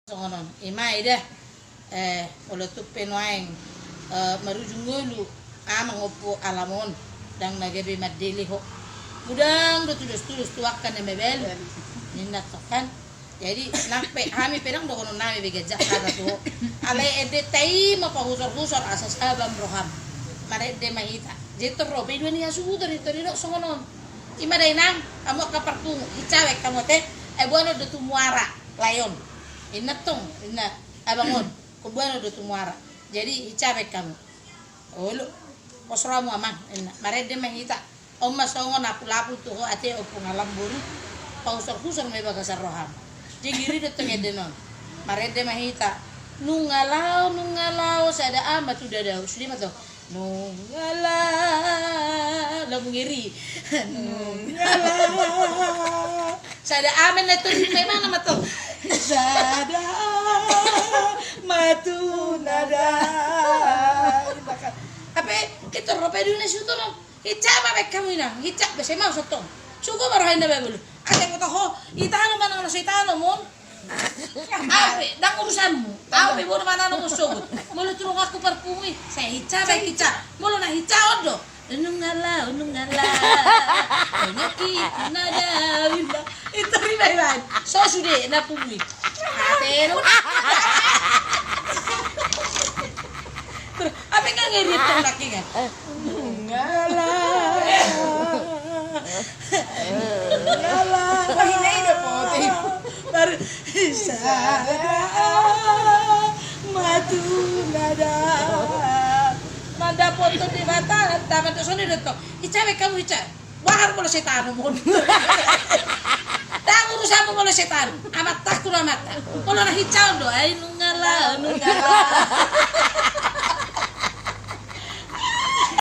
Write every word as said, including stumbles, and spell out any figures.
Songon on, ima ida, eh, olo tupe nuaeng, eh, marujung ngolu, amang Ompu Alam on, ndang na gabe mandele ho. Mudang do tudos-tudos tu angka na mabalu. Ninna tong kan. Jadi, nang pe, hami pe ndang dohonon nami be ganjang hata tu ho. Alai ende ta i ma pahusor-husor asa sabam roham. Marende ma hita. Jadi, tor ro pe dua ni hasuhuton, tor didok songon on. Ima da inang, hamu angka parpungu, hinsabaen hamu ate, eh, boanon do tu muara. Lae on. Inna tong, inna abang on. Hombar do tu muara. Jadi hinsabaen hamu. Olo. Pos rohamu amang, inna. Marende ma hita. On ma songon apul-apul tu ho ate Ompu Alam boru. Pahusor-husor ma i bagasan roham. Jadi iri do tong ende non. Marende ma hita. Nunga laho, nunga laho, sada aha ma tu dadau. Sude ma tong. Nunga laho, laho mungeri. Nunga laho. Sada aha ma na tu, memang nama tong. Sada aha ma tu na da. Hape, ito ro pe dua ni hasuhuton. Hinsabaen hamu inang, hinsabaen, sai mau sotong. Sugo ma roha inna bae bulu. Ate kota ho, itahanon ma na olo sai tahanon mon. Au pe, ndang urusanmu. Au pe bodo manang na sogot. Molo tu donganku parpungu i, sai hinsabaen, hinsabaen. Molo na hinsabaen do. Nunga laho, nunga laho. Penyakit na dawin da. Ito ribai ban. So sude na pungu i. Ate ro. Terus, apa yang ngeri tong laki kan? Nunga laho. Nunga laho. Wah, ini ide poti. Baru, sada aha ma tu na da. Mandapothon Debata, taman tu soni do tong. Hinsabaen hamu hinsabaen. Boha molo sai tahanon mon. Ndang urusanmu molo sai tahanon. Amantaku do amanta. Molo na hinsabaen do. Ai nunga laho, nunga laho.